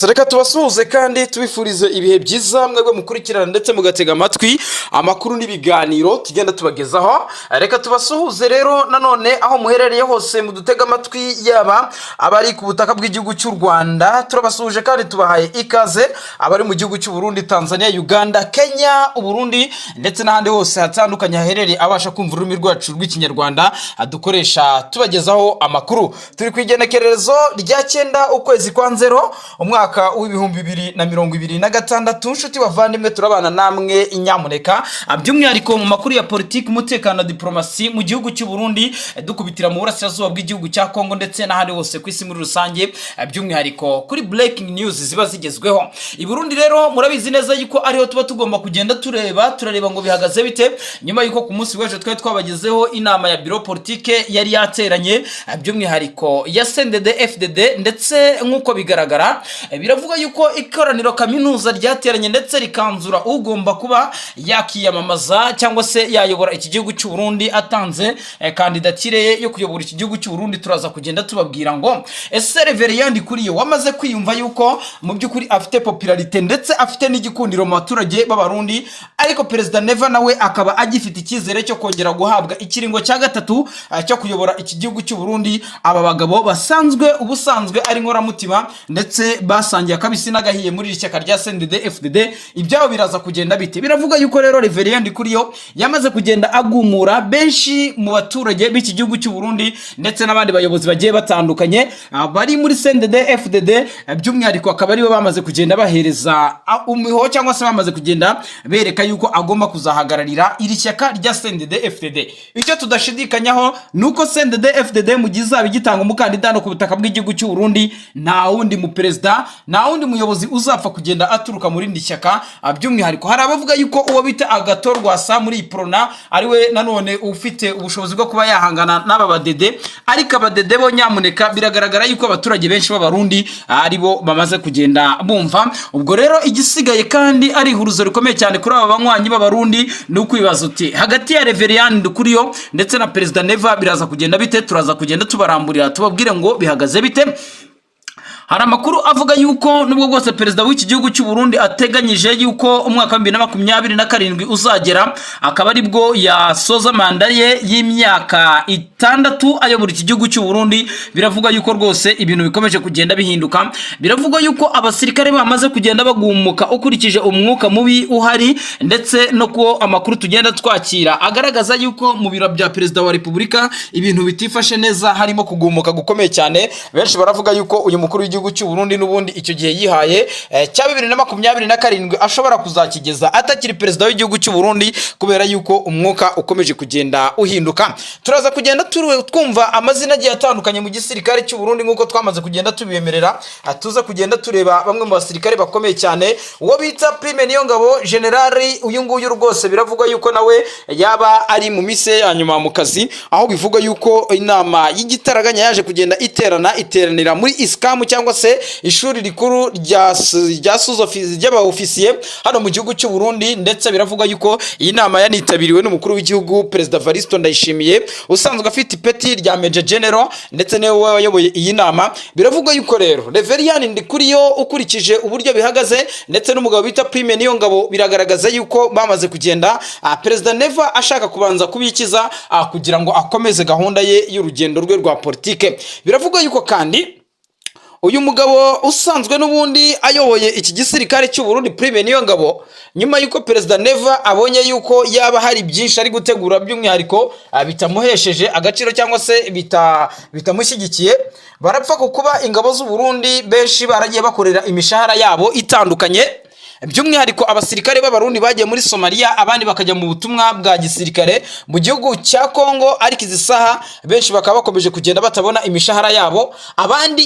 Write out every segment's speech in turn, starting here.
Reka tubasuhuze kandi tubifurize ibihe byiza, mwebwe mukurikirana ndetse mugatega amatwi amakuru n'ibiganiro tugenda tubagezaho. Reka tubasuhuze rero nanone aho muherereye hose mudutega amatwi, yaba abari ku butaka bw'igihugu cy'u Rwanda, turabasuhuje kandi tubahaye ikaze, abari mu gihugu cy'u Burundi, Tanzania, Uganda, Kenya, Uburundi ndetse n'ahandi hose hatandukanye haherereye abasha kumva ururimi rwacu rw'Ikinyarwanda dukoresha tubagezaho amakuru. Turi ku igenekerezo rya 9, ukwezi kwa 0, umwaka wa 2026. Nshuti bavandimwe, turabana namwe nyamuneka, by'umwihariko mu makuru ya politiki, umutekano na diplomasi mu gihugu cy'u Burundi, dukubitira mu burasirazuba bw'igihugu cya Kongo ndetse n'ahandi hose ku isi muri rusange, by'umwihariko kuri breaking news ziba zigezweho i Burundi. Rero murabizi neza yuko ariho tuba tugomba kugenda tureba, turareba ngo bihagaze bite, nyuma yuko ku munsi w'ejo twari twabagezeho inama ya bureau politique yari yateranye, by'umwihariko ya CNDD FDD. Ndetse nk'uko bigaragara, biravuga yuko ikoraniro kaminuza ryateranye ndetse rikanzura ugomba kuba yakiyamamaza cyangwa se yayobora iki gihugu cy'u Burundi, atanze kandidatire ye yo kuyobora iki gihugu cy'u Burundi. Turaza kugenda tubabwira ngo ese Révérien Ndikuriyo wamaze kwiyumva yuko mu by'ukuri afite popularité ndetse afite n'igikundiro mu baturage b'Abarundi, ariko Perezida Neva nawe akaba agifite icyizere cyo kongera guhabwa ikiringo cya gatatu cyo kuyobora iki gihugu cy'u Burundi, aba bagabo basanzwe ubusanzwe ari inkoramutima ndetse basangiye akabisi n'agahiye muri iri shyaka rya CNDD FDD, ibyabo biraza kugenda bite? Biravuga yuko rero Révérien Ndikuriyo yamaze kugenda agumura benshi mu baturage b'iki gihugu cy'u Burundi ndetse n'abandi bayobozi bagiye batandukanye bari muri CNDD FDD, by'umwihariko akaba aribo bamaze kugenda bahereza umiho cyangwa se bamaze kugenda bereka yuko agomba kuzahagararira iri shyaka rya CNDD FDD. Icyo tudashidikanyaho ni uko CNDD FDD mu gihe izaba igitanga umukandida hano ku butaka bw'igihugu cy'u Burundi, nta wundi mu perezida, nta wundi muyobozi uzapfa kugenda aturuka mu rindi shyaka. By'umwihariko hari abavuga yuko uwo bita Agathon Rwasa muri Uprona ariwe nanone ufite ubushobozi bwo kuba yahangana n'aba badede, ariko abadede bo nyamuneka biragaragara yuko abaturage benshi b'Abarundi aribo bamaze kugenda bumva. Ubwo rero igisigaye kandi ari ihuruzo rikomeye cyane kuri aba banywanyi b'Abarundi ni ukwibaza uti hagati ya Révérien Ndikuriyo ndetse na Perezida Neva biraza kugenda bite? Turaza kugenda tubaramburira, tubabwire ngo bihagaze bite. Hari amakuru avuga yuko nubwo bwose perezida w'iki gihugu cy'u Burundi ateganyije yuko umwaka wa 2027 uzagera akaba aribwo yasoza manda ye y'imyaka 6 ayobora iki gihugu cy'u Burundi, biravuga yuko rwose ibintu bikomeje kugenda bihinduka. Biravuga yuko abasirikare bamaze kugenda bagumuka ukurikije umwuka mubi uhari, ndetse no ko amakuru tugenda twakira agaragaza yuko mu biro bya perezida wa repubulika ibintu bitifashe neza, harimo kugumuka gukomeye cyane. Benshi baravuga yuko uyu mukuru w'igihugu cy'u Burundi n'ubundi icyo gihe yihaye cya 2027 ashobora kuzakigeza atakiri perezida w'igihugu cy'u Burundi, kubera yuko umwuka ukomeje kugenda uhinduka. Turaza kugenda twumva amazina agiye atandukanye mu gisirikare cy'u Burundi nk'uko twamaze kugenda tubibemerera. Tuza kugenda tureba bamwe mu basirikare bakomeye cyane, uwo bita Prime Niyongabo generali. Uyu nguyu rwose biravugwa yuko nawe yaba ari mu mise ya nyuma mu kazi, aho bivugwa yuko inama y'igitaraganya yaje kugenda iterana, iteranira muri ISCAM cyangwa se ishuri rikuru rya ry'abaofisiye hano mu gihugu cy'u Burundi. Ndetse biravugwa yuko iyi nama yanitabiriwe n'umukuru w'igihugu, Perezida Varisto Ndayishimiye, usanzwe afite ipeti rya Major General, ndetse niwe wayoboye iyi nama. Biravugwa yuko rero Révérien Ndikuriyo, ukurikije uburyo bihagaze, ndetse n'umugabo bita Prime Niyongabo, biragaragaza yuko bamaze kugenda Perezida Neva ashaka kubanza kubikiza kugira ngo akomeze gahunda ye y'urugendo rwe rwa politike. Biravugwa yuko kandi uyu mugabo usanzwe n'ubundi ayoboye iki gisirikare cy'u Burundi, Prime Niyongabo, nyuma y'uko Perezida Neva abonye yuko yaba hari byinshi ari gutegura, by'umwihariko bitamuhesheje agaciro cyangwa se bitamushyigikiye, barapfa ku kuba ingabo z'u Burundi benshi baragiye bakorera imishahara yabo itandukanye, by'umwihariko abasirikare b'Abarundi bagiye muri Somaliya, abandi bakajya mu butumwa bwa gisirikare mu gihugu cya Kongo, ariko izi saha benshi bakaba bakomeje kugenda batabona imishahara yabo, abandi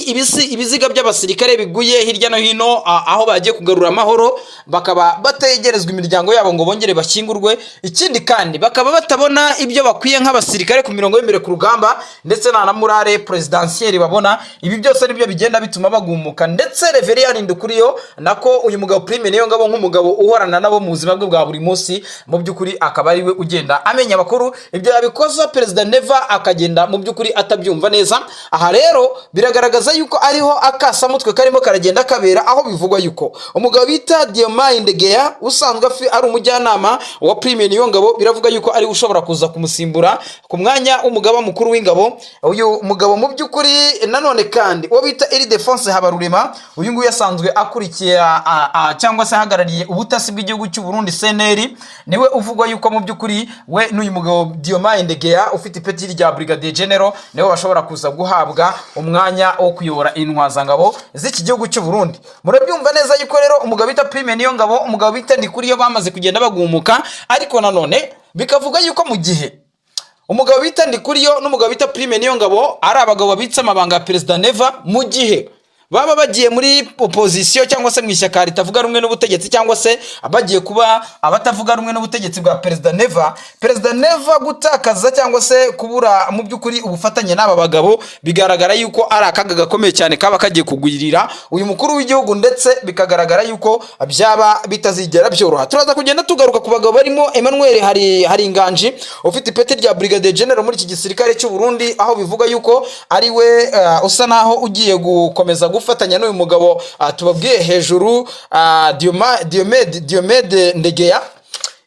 ibiziga by'abasirikare biguye hirya no hino aho bagiye kugarura amahoro bakaba bategerezwa imiryango yabo ngo bongere bashyingurwe. Ikindi kandi bakaba batabona ibyo bakwiye nk'abasirikare ku mirongo y'imbere ku rugamba, ndetse nta na morale présidentielle babona. Ibi byose nibyo bigenda bituma bagumuka, ndetse Révérien Ndikuriyo, nako uyu mugabo Prime Niyo Niyongabo nk'umugabo uhorana nabo mu buzima bwe bwa buri munsi, mu by'ukuri akaba ari we ugenda amenya amakuru. Ibyo yabikoza Perezida Neva akagenda mu by'ukuri atabyumva neza. Aha rero biragaragaza yuko ariho akasamutwe karimo karagenda kabera, aho bivugwa yuko umugabo bita Diomaye Ndegeya usanzwe ari umujyanama wa Prime Niyongabo, biravuga yuko ari ushobora kuza kumusimbura ku mwanya w'umugaba mukuru w'ingabo. Uyu mugabo mu by'ukuri nanone kandi uwo bita Ildefonse Habarurema, uyu nguyu asanzwe akurikiye cyangwa se ahagarariye ubutasi bw'igihugu cy'u Burundi CNR, niwe uvugwa yuko mu by'ukuri we n'uyu mugabo Diomaye Ndegeya ufite ipeti rya Brigadier General niwe bashobora kuza guhabwa umwanya wo kuyobora intwazangabo z'iki gihugu cy'u Burundi. Murabyumva neza yuko rero umugabo bita Prime Niyongabo, umugabo bita Ndikuriyo bamaze kugenda bagumuka. Ariko nanone bikavuga yuko mu gihe umugabo bita Ndikuriyo n'umugabo bita Prime Niyongabo ari abagabo babitse amabanga ya Perezida Neva, mu gihe baba bagiye muri opposition cyangwa se mu ishyaka ritavuga rumwe n'ubutegetsi, cyangwa se bagiye kuba abatavuga rumwe n'ubutegetsi bwa Perezida Neva, Perezida Neva gutakaza cyangwa se kubura mu by'ukuri ubufatanye n'aba bagabo bigaragara yuko ari akaga gakomeye cyane kaba kagiye kugwirira uyu mukuru w'igihugu, ndetse bikagaragara yuko byaba bitazigera byoroha. Turaza kugenda tugaruka ku bagabo barimo Emmanuel hari Inganji ufite ipeti rya Brigadier General muri iki gisirikare cy'u Burundi, aho bivuga yuko ari we usa naho ugiye gukomeza gufatanya n'uyu mugabo tubabwiye hejuru, Diomede Ndegeya.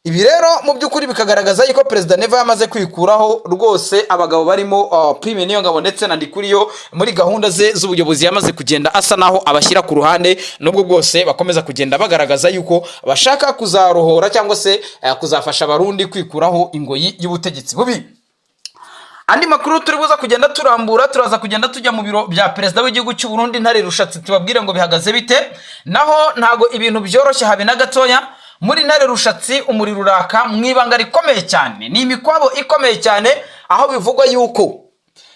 Ibi rero mu by'ukuri bikagaragaza yuko Perezida Neva yamaze kwikuraho rwose abagabo barimo Prime Niyongabo ndetse na Ndikuriyo muri gahunda ze z'ubuyobozi, yamaze kugenda asa naho abashyira ku ruhande, nubwo bwose bakomeza kugenda bagaragaza yuko bashaka kuzarohora cyangwa se kuzafasha Abarundi kwikuraho ingoyi y'ubutegetsi bubi. Andi makuru turi buza kugenda turambura, turaza kugenda tujya mu biro bya perezida w'igihugu cy'u Burundi Ntare Rushatsi, tubabwire ngo bihagaze bite. Naho ntago ibintu byoroshye habe na gatoya. Muri Ntare Rushatsi umuriro uraka mu ibanga rikomeye cyane, ni imikwabo ikomeye cyane, aho bivugwa yuko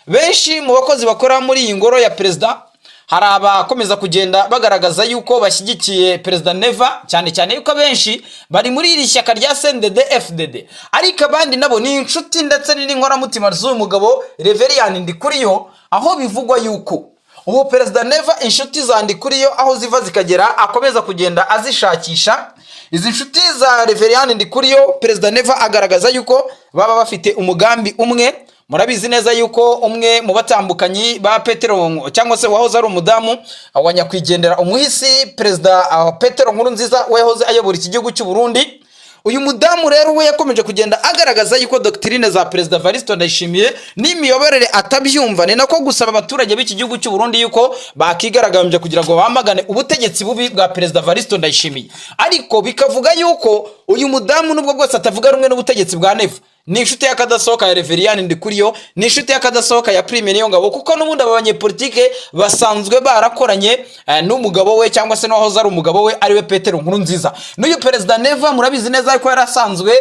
benshi mu bakozi bakora muri iyi ngoro ya perezida hari abakomeza kugenda bagaragaza yuko bashyigikiye Perezida Neva, cyane cyane yuko abenshi bari muri iri shyaka rya CNDD FDD, ariko abandi nabo ni inshuti ndetse n'inkoramutima z'uyu mugabo Reverien Ndikuriyo, aho bivugwa yuko ubu Perezida Neva inshuti za Ndikuriyo aho ziva zikagera akomeza kugenda azishakisha. Izi nshuti za Reverien Ndikuriyo, Perezida Neva agaragaza yuko baba bafite umugambi umwe. Murabizi neza yuko umwe mu batambukanyi ba Petero, cyangwa se wahoze ari umudamu wa nyakwigendera umuhisi Perezida Petero Nkurunziza we yahoze ayobora iki gihugu cy'u Burundi, uyu mudamu rero we yakomeje kugenda agaragaza yuko doctrine za Perezida Varisito Ndayishimiye n'imiyoborere atabyumva. Ni nako gusaba abaturage b'iki gihugu cy'u Burundi yuko bakigaragambya kugira ngo bamagane ubutegetsi bubi bwa Perezida Varisito Ndayishimiye. Ariko bikavuga yuko uyu mudamu, nubwo bwose atavuga rumwe n'ubutegetsi bwa Neva, ni inshuti y'akadasohoka ya Reverien Ndikuriyo, ni inshuti y'akadasohoka ya Prime Niyongabo, kuko n'ubundi aba banyepolitike basanzwe barakoranye n'umugabo we, cyangwa se n'uwahoze ari umugabo we, ariwe Petero Nkurunziza. N'uyu Perezida Neva murabizi neza ko yari asanzwe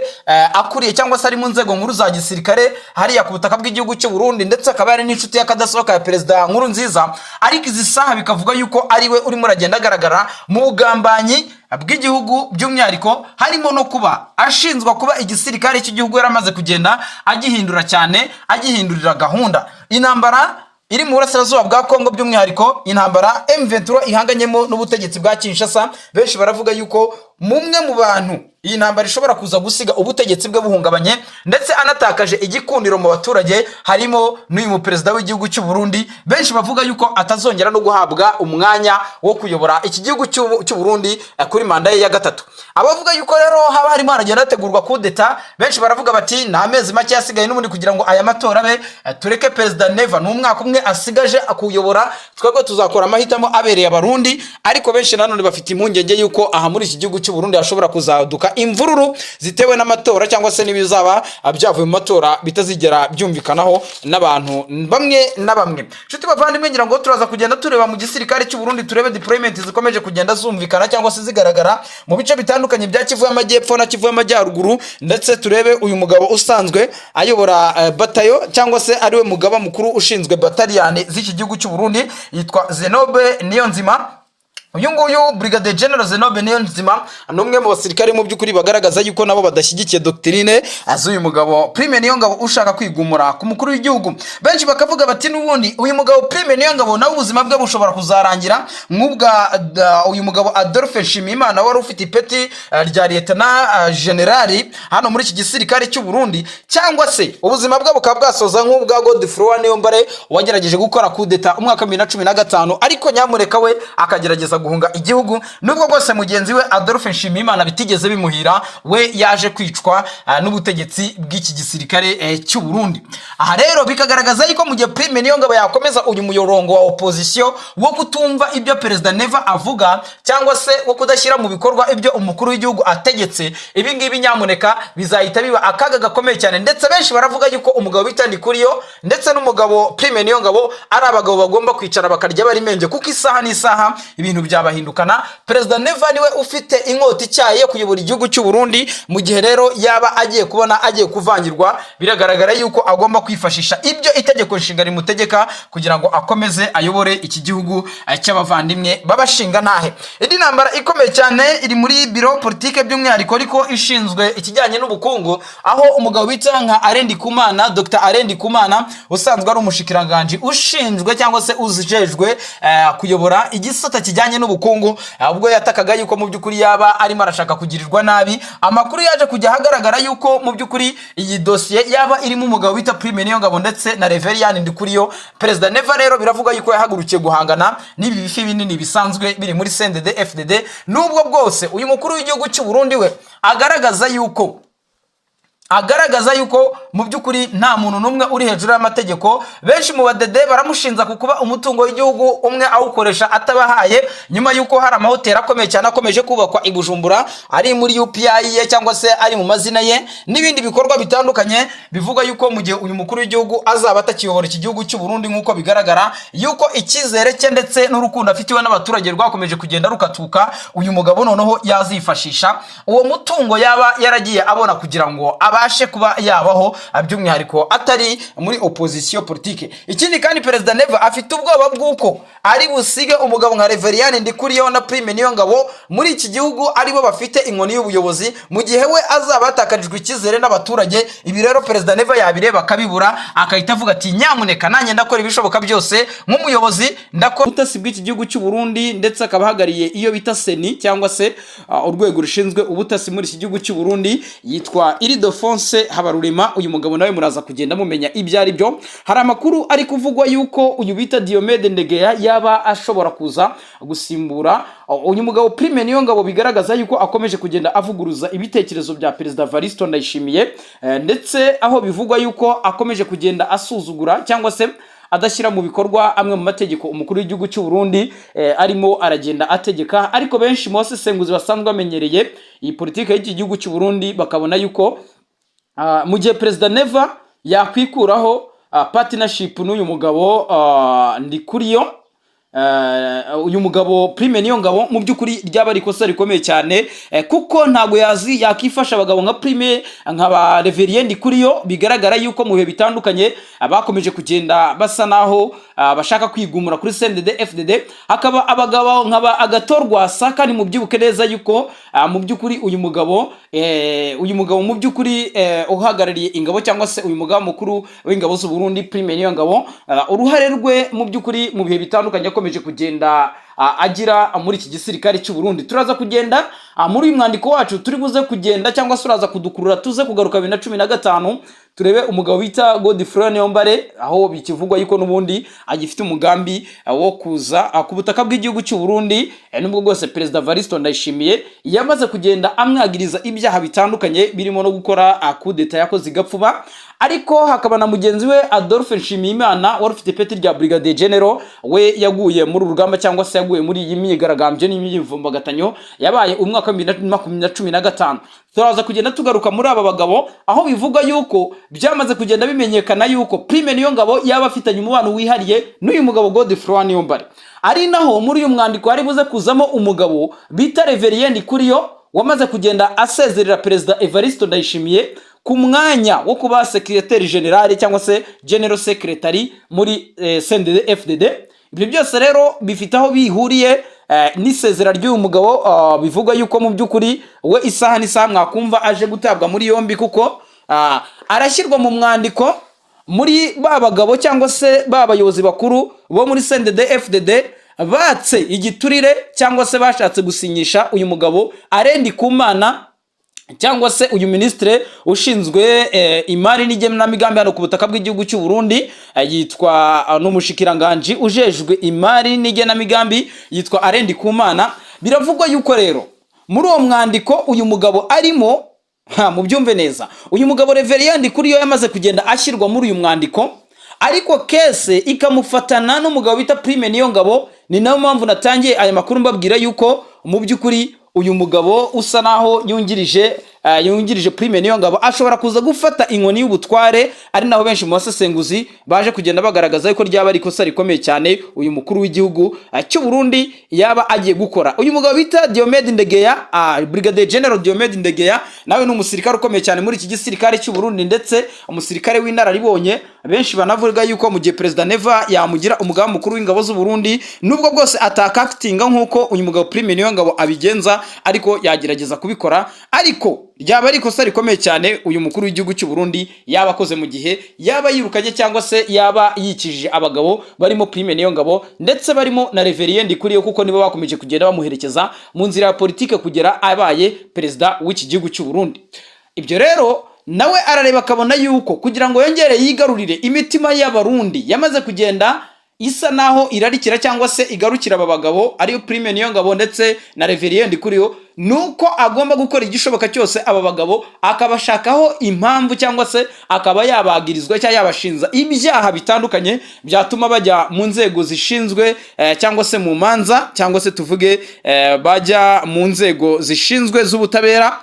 akuriye cyangwa se ari mu nzego nkuru za gisirikare hariya ku butaka bw'igihugu cy'u Burundi, ndetse akaba yari n'inshuti y'akadasohoka ya Perezida Nkurunziza. Ariko izi saha bikavuga yuko ariwe urimo uragenda agaragara mu bugambanyi bw'igihugu, by'umwihariko harimo no kuba ashinzwa kuba igisirikare cy'igihugu yaramaze kugenda agihindura cyane, agihindurira gahunda. Intambara iri mu burasirazuba bwa Kongo, by'umwihariko intambara M23 ihanganyemo n'ubutegetsi bwa Kinshasa, benshi baravuga yuko mumwe mu bantu iyi ntambara ishobora kuza gusiga ubutegetsi bwe buhungabanye ndetse anatakaje igikundiro mu baturage harimo n'uyu muperezida w'igihugu cy'u Burundi. Benshi bavuga yuko atazongera no guhabwa umwanya wo kuyobora iki gihugu cy'u Burundi kuri manda ye ya gatatu. Abavuga yuko rero haba harimo haragenda hategurwa kudeta, benshi baravuga bati ni amezi make asigaye n'ubundi kugira ngo aya matora abe, tureke Perezida Neva, ni umwaka umwe asigaje kuyobora, twebwe tuzakora amahitamo abereye Abarundi. Ariko benshi nanone bafite impungenge yuko aha muri iki gihugu cy'u Burundi hashobora kuzaduka imvururu zitewe n'amatora, cyangwa se n'ibizaba byavuye mu matora bitazigera byumvikanaho n'abantu bamwe na bamwe. Nshuti bavandimwe, ngira ngo turaza kugenda tureba mu gisirikare cy'u Burundi, turebe deployment zikomeje kugenda zumvikana cyangwa se zigaragara mu bice bitandukanye bya Kivu y'Amajyepfo na Kivu y'Amajyaruguru, ndetse turebe uyu mugabo usanzwe ayobora batayo, cyangwa se ariwe mugaba mukuru ushinzwe bataliyani z'iki gihugu cy'u Burundi, yitwa Zenobe Niyonzima. Uyu nguyu Brigadier General Zenobe Niyonzima ni umwe mu basirikare mu by'ukuri bagaragaza yuko nabo badashyigikiye doctrine z'uyu mugabo Prime Niyongabo ushaka kwigumura ku mukuru w'igihugu. Benshi bakavuga bati n'ubundi uyu mugabo Prime Niyongabo nawe ubuzima bwe bushobora kuzarangira nk'ubwa uyu mugabo Adolphe Nshimiyimana wari ufite ipeti rya Lieutenant General hano muri iki gisirikare cy'u Burundi, cyangwa se ubuzima bwe bukaba bwasoza nk'ubwa Godefroid Niyombare wagerageje gukora coup d'etat umwaka wa 2015, ariko nyamureka we akagerageza guhunga igihugu, nubwo bwose mugenzi we Adolphe Nshimiyimana bitigeze bimuhira, we yaje kwicwa n'ubutegetsi bw'iki gisirikare cy'u Burundi. Aha rero bikagaragaza yuko mu gihe Prime Niyongabo yakomeza uyu muyorongo wa opposition wo kutumva ibyo Perezida Neva avuga, cyangwa se wo kudashyira mu bikorwa ibyo umukuru w'igihugu ategetse, ibi ngibi nyamuneka bizahita biba akaga gakomeye cyane. Ndetse benshi baravuga yuko umugabo bita Ndikuriyo ndetse n'umugabo Prime Niyongabo ari abagabo bagomba kwicara bakarya bari menge, kuko isaha n'isaha ibintu byabahindukana. Perezida Neva niwe ufite inkota icyaye yo kuyobora igihugu cy'u Burundi. Mu gihe rero yaba agiye kubona agiye kuvangirwa, biragaragara yuko agomba kwifashisha ibyo itegeko nshinga rimutegeka kugira ngo akomeze ayobore iki gihugu cy'abavandimwe b'abashinga ntahe. Indi ntambara ikomeye cyane iri muri biro politike, by'umwihariko ariko ishinzwe ikijyanye n'ubukungu, aho umugabo bita nka Alain Ndikumana, Dr Alain Ndikumana, usanzwe ari umushikiranganji ushinzwe cyangwa se ujejwe kuyobora igisata kijyanye n'ubukungu, ubwo yatakaga yuko mu by'ukuri yaba arimo arashaka kugirirwa nabi. Amakuru yaje kujya ahagaragara yuko mu by'ukuri iyi dosiye yaba irimo umugabo bita Prime Niyongabo ndetse na Reverien Ndikuriyo. Perezida Neva rero biravuga yuko yahagurukiye guhangana n'ibi bifi binini bisanzwe biri muri CNDD FDD, nubwo bwose uyu mukuru w'igihugu cy'u Burundi we agaragaza yuko mu by'ukuri nta muntu n'umwe uri hejuru y'amategeko. Benshi mu badede baramushinja ku kuba umutungo w'igihugu umwe awukoresha atabahaye, nyuma y'uko hari amahoteli akomeye cyane akomeje kubakwa i Bujumbura ari muri UPI ye cyangwa se ari mu mazina ye, n'ibindi bikorwa bitandukanye. Bivuga yuko mu gihe uyu mukuru w'igihugu azaba atakiyobora iki gihugu cy'u Burundi, nk'uko bigaragara yuko icyizere cye ndetse n'urukundo afitiwe n'abaturage rwakomeje kugenda rukatuka, uyu mugabo noneho yazifashisha uwo mutungo yaba yaragiye abona kugira ngo abashe kuba yabaho, by'umwihariko atari muri opposition politique. Ikindi kandi, Perezida Neva afite ubwoba bw'uko ari busige umugabo nka Reverien Ndikuriyo na Prime Niyongabo muri iki gihugu aribo bafite inkoni y'ubuyobozi, mu gihe we azaba yatakarijwe icyizere n'abaturage. Ibi rero Perezida Neva yabireba akabibura, akahita avuga ati nyamuneka nanjye ndakora ibishoboka byose nk'umuyobozi, ndakora ubutasi bw'iki gihugu cy'u Burundi, ndetse akaba ahagarariye iyo bita CENI cyangwa se urwego rushinzwe ubutasi muri iki gihugu cy'u Burundi, yitwa Ildephonse Habarurema. Uyu mugabo nawe muraza kugenda mumenya ibyo ari byo. Hari amakuru ari kuvugwa yuko uyu bita Diomede Ndegeya yaba ashobora kuza gusimbura uyu mugabo Prime Niyongabo. Bigaragaza yuko akomeje kugenda avuguruza ibitekerezo bya Perezida Varisto Ndayishimiye, ndetse aho bivugwa yuko akomeje kugenda asuzugura cyangwa se adashyira mu bikorwa amwe mu mategeko umukuru w'igihugu cy'u Burundi arimo aragenda ategeka. Ariko benshi mu basesenguzi basanzwe bamenyereye iyi politike y'iki gihugu cy'u Burundi bakabona yuko mu gihe Perezida Neva yakwikuraho partnership n'uyu mugabo Ndikuriyo, uyu mugabo Prime Niyongabo, mu by'ukuri ryaba ari ikosa rikomeye cyane, kuko ntabwo yazi yakifasha abagabo nka Prime, nka ba Reverien Ndikuriyo, bigaragara yuko mu bihe bitandukanye bakomeje kugenda basa naho bashaka kwigumura kuri CNDD FDD. Hakaba abagabo nka ba Agathon Rwasa. Kandi mubyibuke neza yuko mu by'ukuri uyu mugabo mu by'ukuri uhagarariye ingabo cyangwa se uyu mugaba mukuru w'ingabo z'u Burundi Prime Niyongabo, uruhare rwe mu by'ukuri mu bihe bitandukanye yakomeje kugenda agira muri iki gisirikare cy'u Burundi. Turaza kugenda muri uyu mwandiko wacu turi buze kugenda cyangwa se uraza kudukurura, tuze kugaruka 2015, turebe umugabo bita Godefroid Niyombare, aho bikivugwa yuko n'ubundi agifite umugambi wo kuza ku butaka bw'igihugu cy'u Burundi, nubwo bwose Perezida Varisto Ndayishimiye yamaze kugenda amwagiriza ibyaha bitandukanye birimo no gukora coup d'etat yakoze igapfuba. Ariko hakaba na mugenzi we Adolphe Nshimiyimana wari ufite ipeti rya Brigadier General, we yaguye muri uru rugamba cyangwa se yaguye muri iyi myigaragambyo n'imyivumbagatanyo yabaye umwaka wa 2015. Turaza kugenda tugaruka muri aba bagabo, aho bivuga yuko byamaze kugenda bimenyekana yuko Prime Niyongabo yaba afitanye umubano wihariye n'uyu mugabo Godefroid Niyombare. Ari naho muri uyu mwandiko hari buze kuzamo umugabo bita Reverien Ndikuriyo wamaze kugenda asezerera Perezida Evariste Ndayishimiye ku mwanya wo kuba secrétaire général cyangwa se general secretary muri CNDD FDD. Ibyo byose rero bifite aho bihuriye. n'isezera ry'uyu mugabo, bivugwa yuko mu by'ukuri we isaha n'isaha mwakumva aje gutabwa muri yombi, kuko arashyirwa mu mwandiko muri ba bagabo cyangwa se ba bayobozi bakuru bo muri CNDD FDD batse igiturire cyangwa se bashatse gusinyisha uyu mugabo Alain Ndikumana, cyangwa se uyu minisitiri ushinzwe imari n'igenamigambi hano ku butaka bw'igihugu cy'u Burundi, yitwa n'umushikiranganji ujejwe imari n'igenamigambi, yitwa Alain Ndikumana. Biravugwa yuko rero muri uwo mwandiko uyu mugabo arimo. Ha, mubyumve neza, uyu mugabo Révérien Ndikuriyo yamaze kugenda ashyirwa muri uyu mwandiko, ariko case ikamufatana n'umugabo bita Prime Niyongabo. Ni nayo mpamvu natangiye aya makuru mbabwira yuko mu by'ukuri uyu mugabo usa naho yungirije Prime Niyongabo ashobora kuza gufata inkoni y'ubutware, ari naho benshi mu basesenguzi baje kugenda bagaragaza yuko ryaba ari ikosa rikomeye cyane uyu mukuru w'igihugu cy'u Burundi yaba agiye gukora. Uyu mugabo bita Diomede Ndegeya, Brigadier General Diomede Ndegeya, nawe ni umusirikare ukomeye cyane muri iki gisirikare cy'u Burundi, ndetse umusirikare w'inararibonye. Benshi banavuga yuko mu gihe Perezida Neva yamugira umugaba mukuru w'ingabo z'u Burundi, nubwo bwose atakakitinga nk'uko uyu mugabo Prime Niyongabo abigenza, ariko yagerageza kubikora. Ariko ryaba ari ikosa rikomeye cyane uyu mukuru w'igihugu cy'u Burundi yaba akoze mu gihe yaba yirukanye cyangwa se yaba yikijije abagabo barimo Prime Niyongabo ndetse barimo na Révérien Ndikuriyo, kuko nibo bakomeje kugenda bamuherekeza mu nzira ya politike kugera abaye perezida w'iki gihugu cy'u Burundi. Ibyo rero nawe arareba akabona yuko kugira ngo yongere yigarurire imitima y'Abarundi yamaze kugenda isa naho irarikira cyangwa se igarukira aba bagabo, ariyo Prime Niyongabo ndetse na Révérien Ndikuriyo, nuko agomba gukora igishoboka cyose aba bagabo akabashakaho impamvu, cyangwa se akaba yabagirizwa cyangwa yabashinza ibyaha bitandukanye byatuma bajya mu nzego zishinzwe cyangwa se mu manza, cyangwa se tuvuge bajya mu nzego zishinzwe z'ubutabera.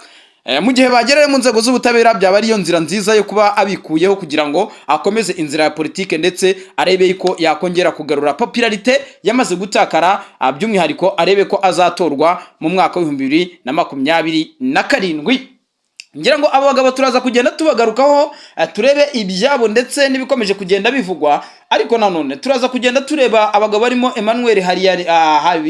Mu gihe bagera mu nzego z'ubutabera, byaba ariyo nzira nziza yo kuba abikuyeho kugira ngo akomeze inzira ya politike, ndetse arebe ko yakongera kugarura popularité yamaze gutakara, by'umwihariko arebe ko azatorwa mu mwaka wa 2027. Ngira ngo abo bagabo turaza kugenda tubagarukaho, turebe ibyabo ndetse n'ibikomeje kugenda bivugwa. Ariko nanone turaza kugenda tureba abagabo barimo Emmanuel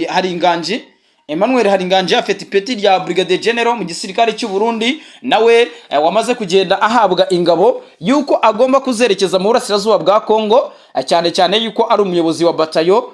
Haringanji. Emmanuel Haringanji afite ipeti rya Brigadier General mu gisirikare cy'u Burundi, nawe wamaze kugenda ahabwa ingabo yuko agomba kuzerekeza mu burasirazuba bwa Kongo, cyane cyane yuko ari umuyobozi wa batayo.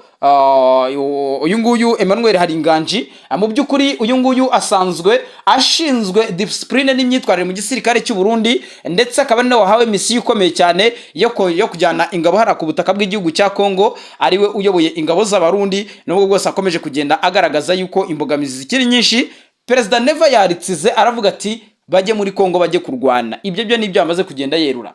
Uyu nguyu Emmanuel Haringanji, mu by'ukuri uyu nguyu asanzwe ashinzwe discipline n'imyitwarire mu gisirikare cy'u Burundi, ndetse akaba ari nawe wahawe misiyo ikomeye cyane yo kujyana ingabo hariya ku butaka bw'igihugu cya Kongo, ariwe uyoboye ingabo z'Abarundi, nubwo bwose akomeje kugenda agaragaza yuko imbogamizi zikiri nyinshi. Perezida Neva yaritsize aravuga ati bajye muri Kongo, bajye kurwana. Ibyo byo nibyo yamaze kugenda yerura.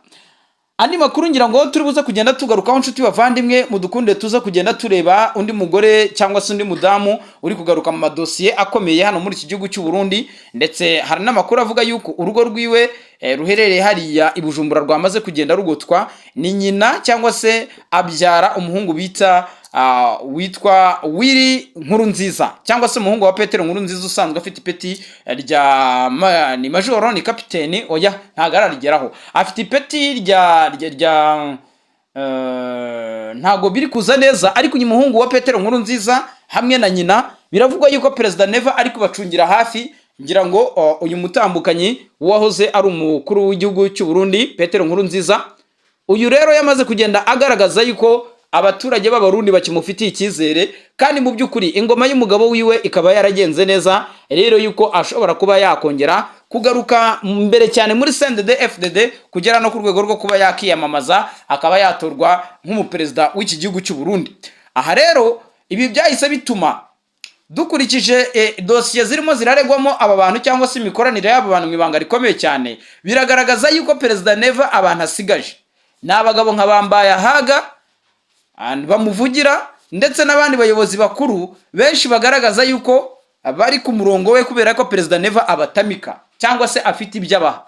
Andi makuru ngira ngo turi buze kugenda tugarukaho, nshuti bavandimwe mudukunde, tuze kugenda tureba undi mugore cyangwa se undi mudamu uri kugaruka mu madosiye akomeye hano muri iki gihugu cy'u Burundi. Ndetse hari n'amakuru avuga yuko urugo rwiwe ruherereye hariya i Bujumbura rwamaze kugenda rugotwa. Ni nyina cyangwa se abyara umuhungu bita witwa Willy Nkurunziza, cyangwa se umuhungu wa Petero Nkurunziza usanzwe afite ipeti rya ni majoro, ni kapiteni, oya, ntabwo ararigeraho, afite ipeti rya ntabwo biri kuza neza. Ariko uyu muhungu wa Petero Nkurunziza hamwe na nyina biravugwa yuko Perezida Neva ari kubacungira hafi. Ngira ngo uyu mutambukanyi wahoze ari umukuru w'igihugu cy'u Burundi Petero Nkurunziza, uyu rero yamaze kugenda agaragaza yuko abaturage b'Abarundi bakimufitiye icyizere, kandi mu by'ukuri ingoma y'umugabo wiwe ikaba yaragenze neza, rero yuko ashobora kuba yakongera kugaruka mbere cyane muri CNDD FDD, kugera no ku rwego rwo kuba yakiyamamaza akaba yatorwa nk'umuperezida w'iki gihugu cy'u Burundi. Aha rero ibi byahise bituma dukurikije dosiye zirimo ziraregwamo aba bantu cyangwa se imikoranire y'aba bantu mu ibanga rikomeye cyane, biragaragaza yuko Perezida Neva abantu asigaje ni abagabo nka bambaye ahaga bamuvugira, ndetse n'abandi bayobozi bakuru benshi bagaragaza yuko bari ku murongo we, kubera ko Perezida Neva abatamika cyangwa se afite ibyo abaha.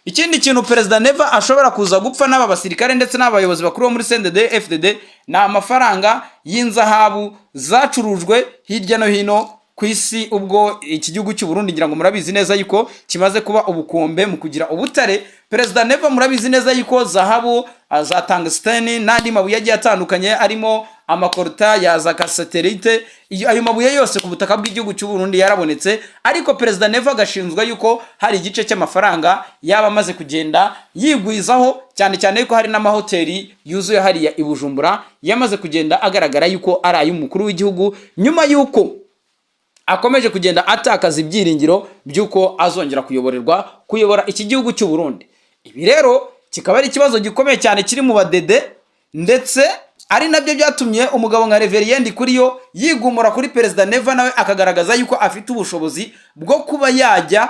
Ikindi kintu Perezida Neva ashobora kuza gupfa n'aba basirikare ndetse n'abayobozi bakuru bo muri CNDD FDD ni amafaranga y'inzahabu zacurujwe hirya no hino ku isi. Ubwo iki gihugu cy'u Burundi, ngira ngo murabizi neza yuko kimaze kuba ubukombe mu kugira ubutare. Perezida Neva murabizi neza yuko zahabu za tungsten n'andi mabuye agiye atandukanye arimo Ama coltan ya za cassitérite, ayo mabuye yose ku butaka bw'igihugu cy'u Burundi yarabonetse. Ariko Perezida Neva agashinzwa yuko hari igice cy'amafaranga yaba amaze kugenda yigwizaho, cyane cyane yuko hari n'amahoteli yuzuye hariya i Bujumbura yamaze kugenda agaragara yuko ari ay'umukuru w'igihugu, nyuma yuko akomeje kugenda atakaza ibyiringiro by'uko azongera kuyoborerwa kuyobora iki gihugu cy'u Burundi. Ibi rero kikaba ari ikibazo gikomeye cyane kiri mu badede, ndetse ari nabyo byatumye umugabo nka Révérien Ndikuriyo yigumura kuri Perezida Neva, nawe akagaragaza yuko afite ubushobozi bwo kuba yajya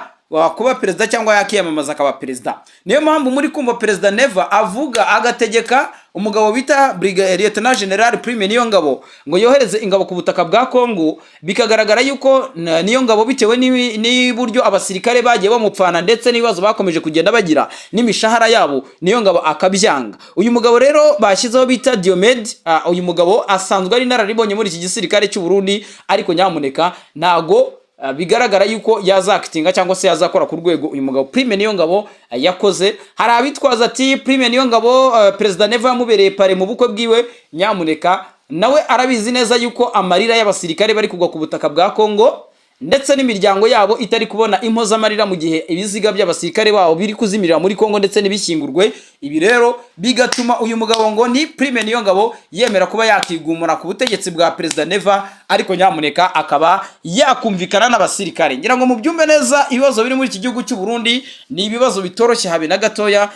kuba perezida cyangwa yakiyamamaza akaba perezida. Niyo mpamvu muri kumva Perezida Neva avuga, agategeka umugabo bita Brigadier Lieutenant General Prime Niyongabo ngo yohereze ingabo ku butaka bwa Kongo. Bikagaragara yuko Niyongabo, bitewe n'uburyo abasirikare bagiye bamupfana ndetse n'ibibazo bakomeje kugenda bagira n'imishahara yabo, Niyongabo akabyanga. Uyu mugabo rero bashyizeho bita Diomed, uyu mugabo asanzwe ari inararibonye muri iki gisirikare cy'u Burundi, ariko nyamuneka ntago bigaragara yuko yazakitinga cyangwa se yazakora ku rwego uyu mugabo Prime Niyongabo yakoze. Hari abitwaza ati Prime Niyongabo, Perezida Neva yamubereye parrain mu bukwe bwiwe. Nyamuneka, nawe arabizi neza yuko amarira y'abasirikare bari kugwa ku butaka bwa Kongo ndetse n'imiryango yabo itari kubona impozamarira mu gihe ibiziga by'abasirikare babo biri kuzimirira muri Kongo ndetse n'ibishyingurwe. Ibi rero bigatuma uyu mugabo ngo ni Prime Niyongabo yemera kuba yakigumura ku butegetsi bwa Perezida Neva, ariko nyamuneka akaba yakumvikana n'abasirikare. Ngira ngo mubyumve neza, ibibazo biri muri iki gihugu cy'u Burundi ni ibibazo bitoroshye habe na gatoya.